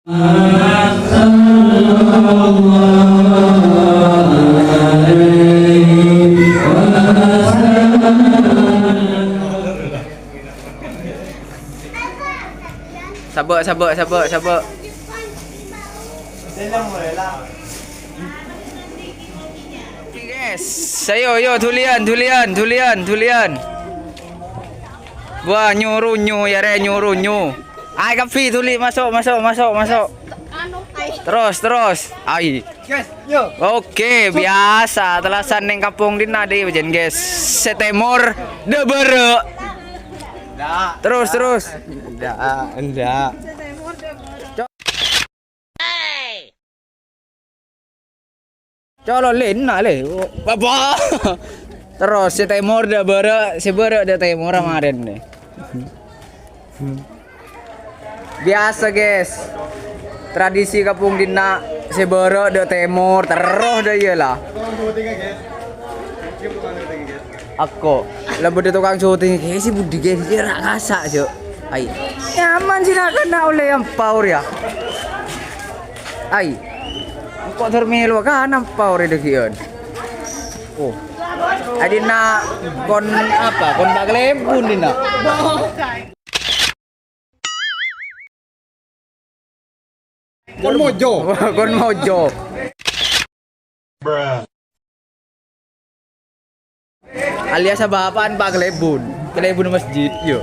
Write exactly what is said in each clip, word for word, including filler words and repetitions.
Sabâ', sabâ', sabâ', sabâ'. Guys, ayo, yo, dhuliyân, dhuliyân, dhuliyân, dhuliyân. Wah, nyo, ru, nyo, yâ rè, nyo, ru, nyo. Ay, kabbhi, dhuli, maso', maso', maso', maso'. Terros, terros. Ay. Yes, yo. Oke, biyasa. Tellasan neng kampong dinna' dhi' bâjâna, guys. Sè tèmor, dâ' bârâ'. Endak. Terros, terros. Endak, endak. Colo' lèna' lè. Baba. Terros sè tèmor dâ' bârâ', sè bârâ' dâ' tèmor marèn nè. Biyasa, guys. Tradisi kampong dinna' sè bârâ' dâ' tèmor, terros dâ' iyâ la. Ako, la bâdâ tokang syuting, kèya sè budi, kèya sè ra' kasa', Cuk. Ai. Nyaman sè ra' kèna ollè ampau rèya. Ai. Engko' dhâr mèlo kan ampau rè dhâggi'ân. Oh. Adina kon apa? Kon Pak Lempun dina. Kon Mojo. Kon Mojo. Alias apa-apaan, Pak, kalèbun. Kalèbun masjid, yo.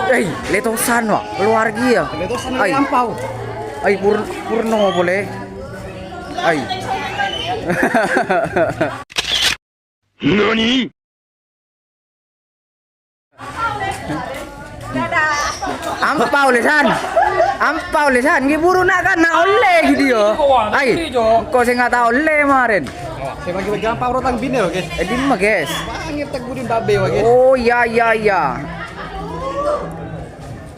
Hei, lètosan, Wak. Keluar ghi, ya. Lètosan. Ai. Ampau. Ai, pur-, purno polè. Ai. Nani? Ampau lè, San. Ampau lè, San. Ghi buru na'-kana' ollè ghi' dhiyâ. Ai, engko' sè ngata' ollè marèn. Sè bâgi-bâgi ampau ro tang binè, Wak, guys. Eh, dimma, guys? Wah, ngetek budin babe, Wak, guys. Oh, iyâ, iyâ, iyâ.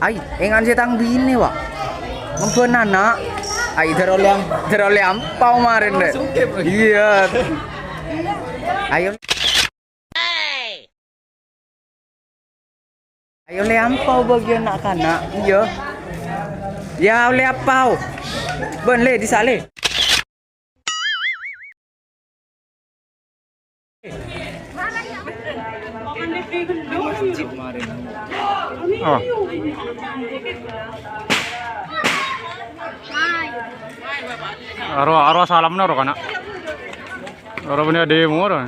Ai, èngan sè tang binè, Wak. Ngembhân ana'. Ai, dhâr ollè am-, dhâr ollè ampau marèn, Dek. Iyâ. Ayo. Ayo, lè ampau bâgiyân na'-kana'. Iyâ. Yâ, ollè ampau. Bân, lè, dissa', lè. Oh. Aro, aro salamna ro kana'. Aro bânnè demo ro.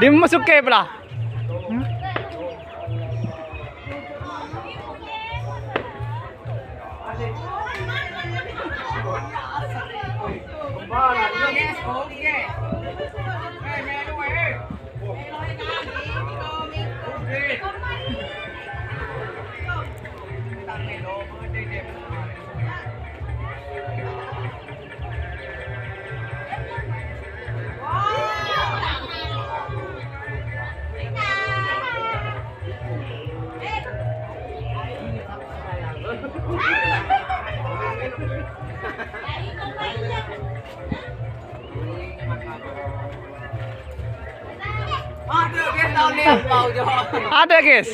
Dimasukke pala. Ada, guys.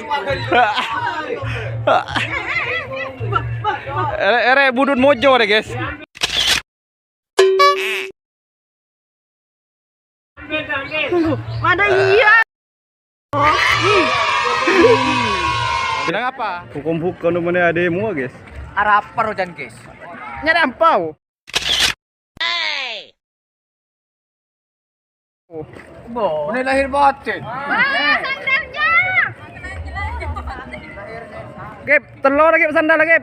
Ere, ere budut Mojo ada, guys. Pada iya. Bilang apa? Hukum-hukum namanya ada mua, guys. Arapa rojan, guys? Nyari ampau. Bo, ini lahir batin. Gep, telur lagi sandal lagi.